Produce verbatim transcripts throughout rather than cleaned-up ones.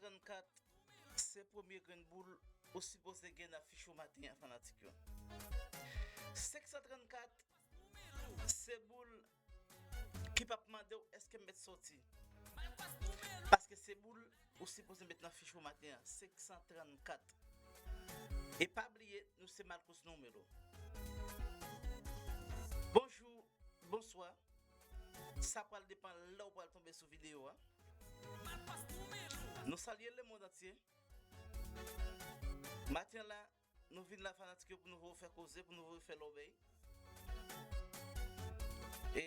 trannkat, se premye grenn boul ou sipoze gen nan fich ou maten an, fanatik yo. Senk san trannkat, se boul ki p ap mande w èske m mèt soti. Paske se boul ou sipoze met nan fich ou maten an, senk san trannkat. E pa bliye, nou se Marcos Numelo. Bonjou, bonswa. Sa pral depann lè w pral tonbe sou videyo a. Nou salye lemonn antye. Maten la, nou vin la, fanatik yo, pou nou voye fè koze, pou nou voye fè lòbèy. E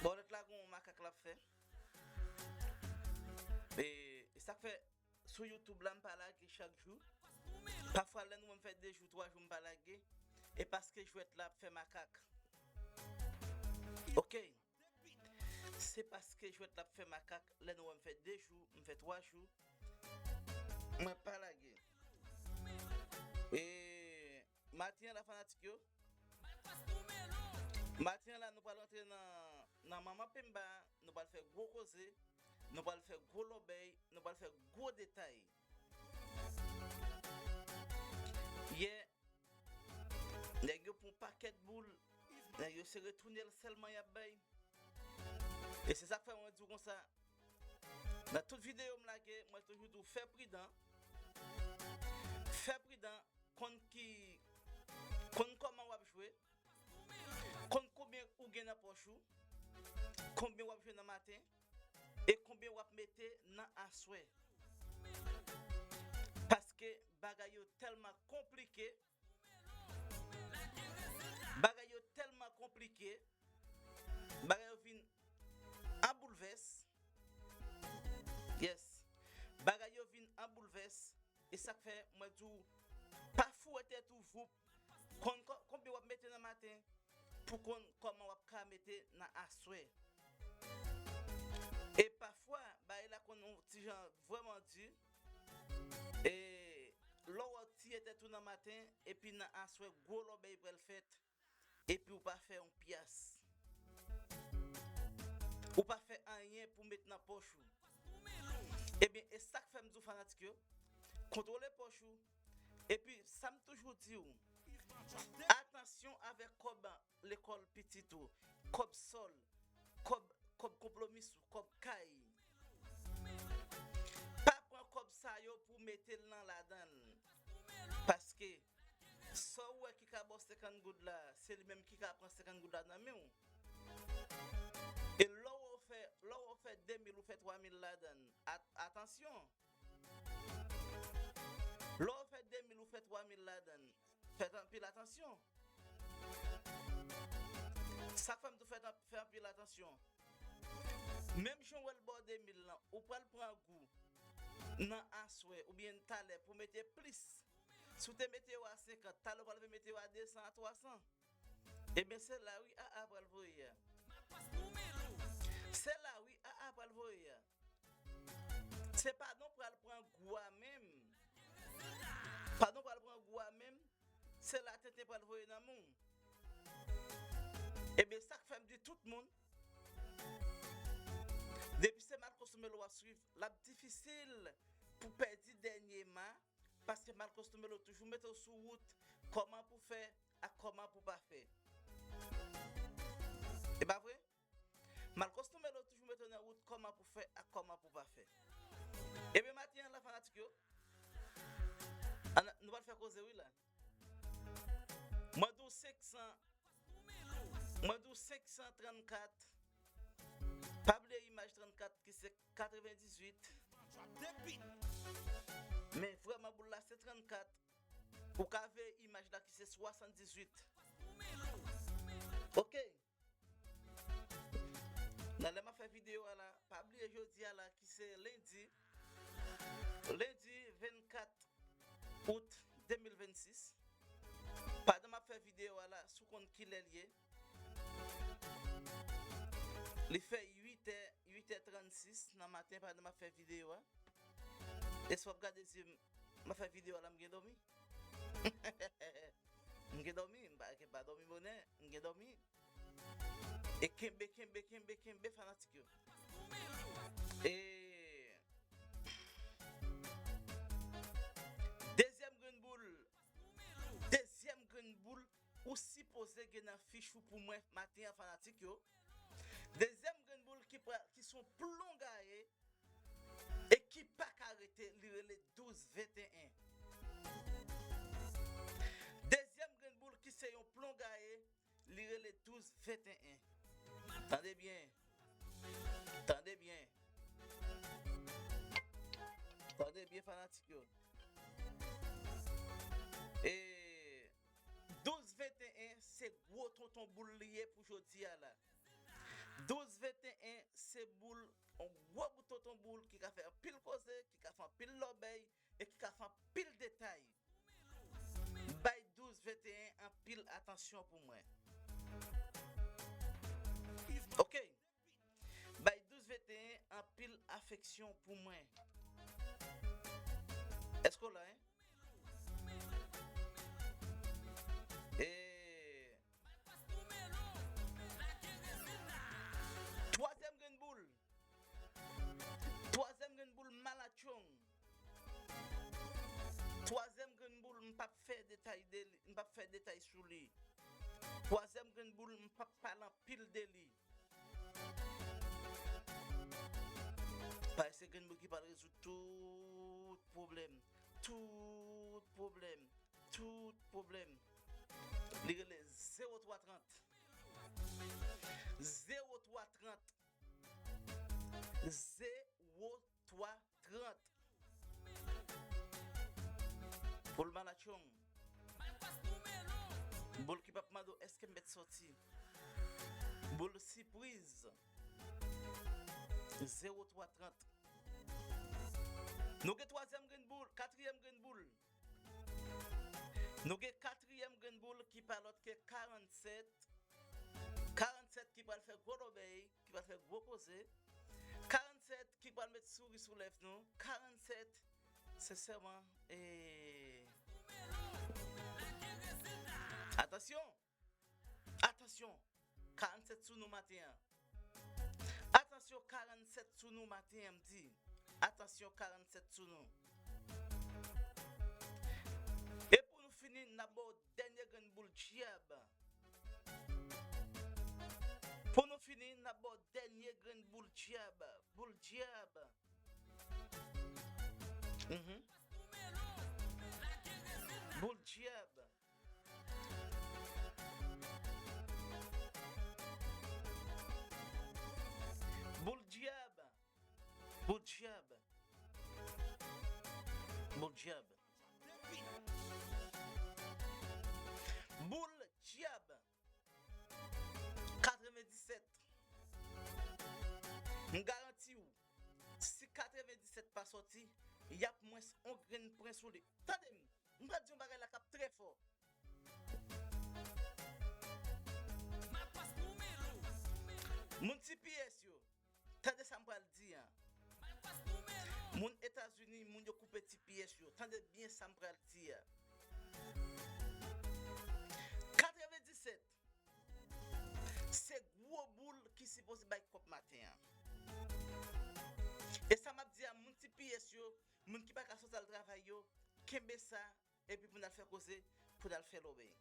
bòlèt la gon makak l ap fè. E, e sa k fè sou YouTube la, m pa lage chak jou. Pafwa, lè nou wè m fè de jou, twa jou, m pa lage. E paske jwèt la ap fè makak. Oke. Se paske jwèt la ap fè makak, lè nou wè m fè de jou, m fè twa jou, mwen pa lage. E maten an la, fanatik yo. Maten an la, nou pral rantre nan, nan Manman Pemba, nou pral fè gwo koze, nou pral fè gwo lòbèy, nou pral fè gwo detay. Yè, nèg yo pran pakèt boul, nèg yo se retounen l sèlman y ap bay. E se sa k fè mwen di w konsa, nan tout videyo m lage, mwen toujou di w fè pridan. Fè pridan, konn ki, konn kòman w ap jwe, konn konbyen ou gen nan pòch ou, konbyen w ap jwe nan maten, e konbyen w ap mete nan aswè. Paske bagay yo tèlman konplike, bagay yo tèlman konplike, bagay yo vin an boulvès. Yes. Bagay yo vin an boulvès. E sa k fè mwen di w, pa foure tèt ou voup. Konn kò-, konbyen w ap mete nan maten pou konn kòman w ap ka mete nan aswè. E pafwa, bagay la konn yon ti jan vrèman di. E lè w wè w tiye tèt ou nan maten, epi nan aswè, gwo lòbèy pral fèt. Epi w pa fè yon pyas. Ou pa fè anyen pou met nan pòch ou. Ebyen, e sa k fè m di w fanatik yo, kontwole pòch ou. Epi, sa m toujou di w, atansyon avèk kòb lekòl pitit ou, kòb sòl, kòb, kòb konpwomis ou, kòb kay. Pa pran kòb sa yo pou mete l nan ladan l. Paske sa w wè ki ka ba w senkant goud la, se li menm ki ka pran senkant goud la nan men w. E lè w fè, lè w fè de mil, ou fè twa mil ladan l. At-, atansyon! Lè w fè de mil, ou fè twa mil ladan l. Fè anpil atansyon. Sa k fè m tou fè, fè anpil atansyon. Menm jan w wè l ba w de mil lan, ou pral pran gou nan aswè oubyen talè pou mete plis. Si w te mete yo a senkant, talè w pral vin mete yo a de san, a twa san. Ebyen, se la wi A A pral voye a. Se la wi A A pral voye a. Se pa non pral pran gou a menm. Pa non pral pran gou a menm. Se la tenten pral voye nan men w. Ebyen, sa k fè m di tout moun, depi se Marcos Numelo w ap swiv, l ap difisil pou pèdi dènye ma, paske Marcos Numelo toujou mete w sou wout, kòman pou fè ak kòman pou pa fè. E pa vre? Marcos Numelo toujou mete w nan wout kòman pou fè ak kòman pou pa fè. Ebyen, maten an la, fanatik yo, ann, nou pral fè koze wi la. Mwen di w senk san, mwen di w senk san trannkat. Pa bliye imaj trannkat ki se katrevendizuit. Men vrèman boul la se trannkat. Ou ka veye imaj la ki se swasanndizuit. Oke. Nan lè m ap fè videyo a la, pa bliye jodi a la ki se lendi, lendi vennkat out de mil vennsis. Pandan m ap fè videyo a la, si w konn kilè l ye, li fè uit è, uit è trannsis nan maten pandan m ap fè videyo a. E si w ap gade zye m, m ap fè videyo a la, m gen dòmi. M gen dòmi, m pa, pa dòmi bonè, m gen dòmi. E kenbe, kenbe, kenbe, kenbe, fanatik yo. maske nan fich ou pou mwen maten an, fanatik yo. Dezyèm grenn boul ki, pral- ki se yon plon gaye e ki pa ka rete, li rele douz venteyen. Dezyèm grenn boul ki se yon plon gaye, li rele douz venteyen. Tande byen. Tande byen. Tande byen, fanatik yo. E douz venteyen se gwo tonton boul li ye pou jodi a la. Douz venteyen se boul, yon gwo bout tonton boul ki ka fè anpil koze, ki ka fè anpil lòbèy e ki ka fè anpil detay. Bay douz venteyen anpil atansyon pou mwen. Ok. Bay douz venteyen anpil afeksyon pou mwen. Èske w la, en? E twazyèm grenn boul. Twazyèm grenn boul malatchong. Twazyèm grenn boul m p ap fè detay de li, m p ap fè detay sou li. Twazyèm grenn boul m p ap pale anpil de li. Paske se grenn boul ki pral rezoud tout pwoblèm. Tout pwoblèm. Tout pwoblèm. Li rele zewo twa trant. Zewo twa trant. Zewo twa trant. Boul malatchong. Boul ki p ap mande w èske m mèt sòti. Boul sipriz. Zewo twa trant. Nou gen twazyèm grenn boul, katriyèm grenn boul. Nou gen katriyèm grenn boul ki pa lòt ke karannsèt. Karannsèt ki pral fè gwo lòbèy, ki pral fè gwo koze. Karannsèt ki pral met souri sou lèv nou. Karannsèt, sensèman, e... Atansyon! Atansyon! Karannsèt sou nou maten an. Atansyon, karannsèt sou nou maten an, m di. Atansyon, karannsèt sou nou. E pou nou fini, n ap ba w dènye grenn boul dyab. Pou nou fini, n ap ba w dènye grenn boul dyab. Boul dyab. Mhm. Boul dyab. Boul dyab. Boul dyab. Boul dyab. Boul dyab. Katrevendisèt. M garanti w, si katrevendisèt pa sòti, y ap mwens yon grenn pwen sou li. Tande m, m pral di yon bagay la k ap trè fò. Moun T P S yo, tande sa m pral di a. Moun Etazini, moun yo koupe T P S yo, tande byen sa m pral di a. Katrevendisèt, se gwo boul ki sipoze bay kòb maten an. E sa m ap di a, moun T P S yo, moun ki pa ka sòti al travay yo, kenbe sa, epi pou n al fè koze, pou n al fè lòbèy.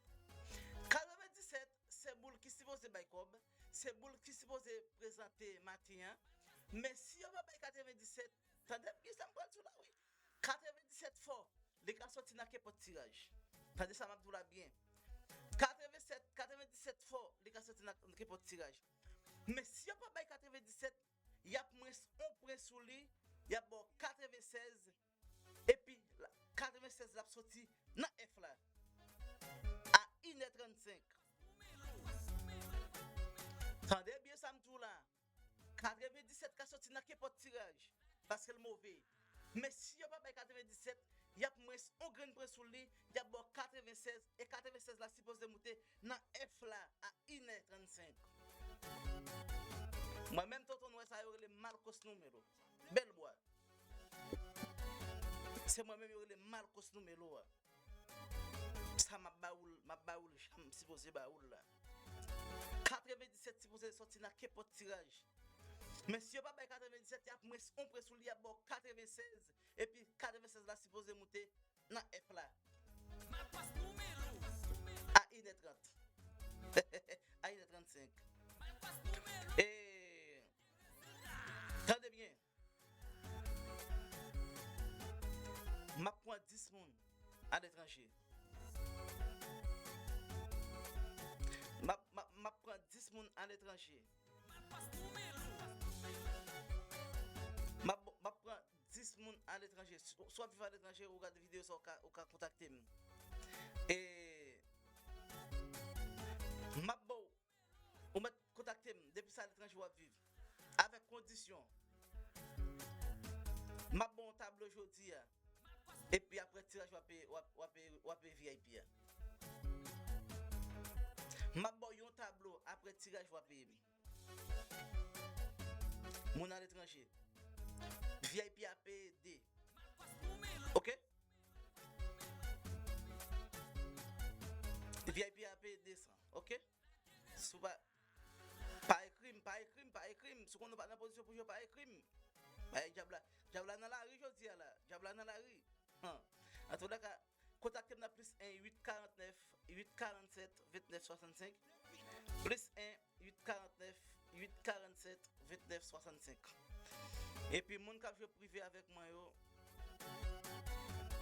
Katrevendisèt, se boul ki sipoze bay kòb, se boul ki sipoze prezante maten an. Men si yo pa bay katrevendisèt, tande byen sa m pral di w la, wi. Katrevendisèt fò, li ka sòti nan kenpòt tiraj. Tande sa m ap di w la byen. Katrevensèt, katrevendisèt fò, li ka sòti nan kenpòt tiraj. Men si yo pa bay katrevendisèt, y ap mwens yon pwen sou li, y ap ba w katrevensèz, epi la, katrevensèz la ap sòti nan F la a inè trannsenk. Tande byen sa m di w la. Katrevendisèt ka sòti nan kenpòt tiraj, paske l move. Men si yo pa bay katrevendisèt, y ap mwens yon grenn pwen sou li, y ap ba w katrevensèz, e katrevensèz la sipoze moute nan F la a inè trannsenk. Mwen menm tonton nwè sa yo rele Malkos Numelo. Bèlbwa. Se mwen menm yo rele Malkos Numelo a. Sa m ap ba ou l, m ap ba ou l jan m sipoze ba ou l la. Katrevendisèt sipoze sòti nan kenpòt tiraj. Men si yo pa bay katrevendisèt, y ap mwens yon pwen sou li, y ap ba w katrevensèz. Epi katrevensèz la sipoze moute nan F la a inè trant. A inè trannsenk. E, tande byen. M ap pran dis moun aletranje. M ap, m ap, m ap pran dis moun aletranje. M ap, m ap pran dis moun aletranje. Si, si w ap viv aletranje, ou gade videyo sa, ou ka, ou ka kontakte m. E m ap ba w, ou mèt kontakte m depi sa aletranje w ap viv. Avèk kondisyon. M ap ba w yon tablo jodi a. Epi apre tiraj w ap peye, w ap, w ap peye, w ap peye V I P a. M ap ba w yon tablo, apre tiraj w ap peye m. Moun aletranje. V I P a peye de. Ok? V I P a peye de san. Ok? Si w pa, pa ekri m, pa ekri m, pa ekri m. Si w konnen w pa nan pozisyon pou jwe, pa ekri m. Bay dyab la, dyab la nan lari jodi a la. Dyab la nan lari. An tou ka, kontakte m nan plis en uit karant nèf uit karant sèt vennèf swasannsenk. Plis en uit karant nèf uit karant sèt vennèf swasannsenk. Epi moun k ap jwe prive avèk mwen yo,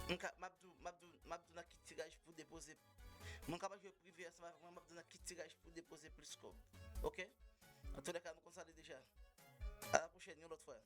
m ka, m ap di w, m ap di w, m ap di w nan ki tiraj pou depoze. Moun k ap jwe prive ansanm avèk mwen, m ap di w nan ki tiraj pou depoze plis kòb. Ok? An tou ka, nou konn sa deja. A la pwochèn, yon lòt fwa.